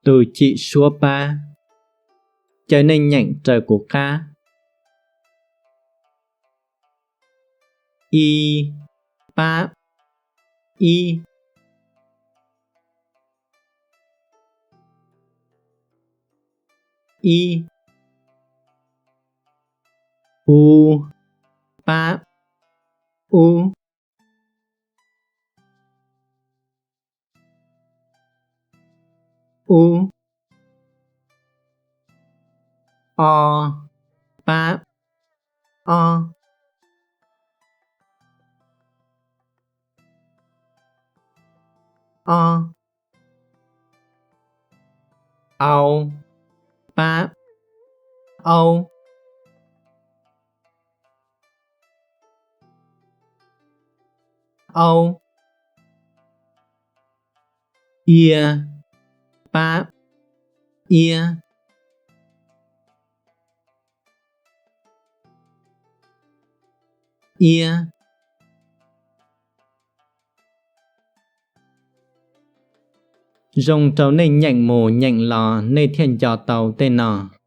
Tus cim suab pab. Caw nej nyeem raws kuv qab. I, pab, ib. Ib. U, pab, ub. Ub. O, pab, ob. Ob. Au, pab, aub. Aub. Ia, pab, iab. Iab. Zoo rau nej nyeem mus nyeem los nej thiaj nco tau tej no.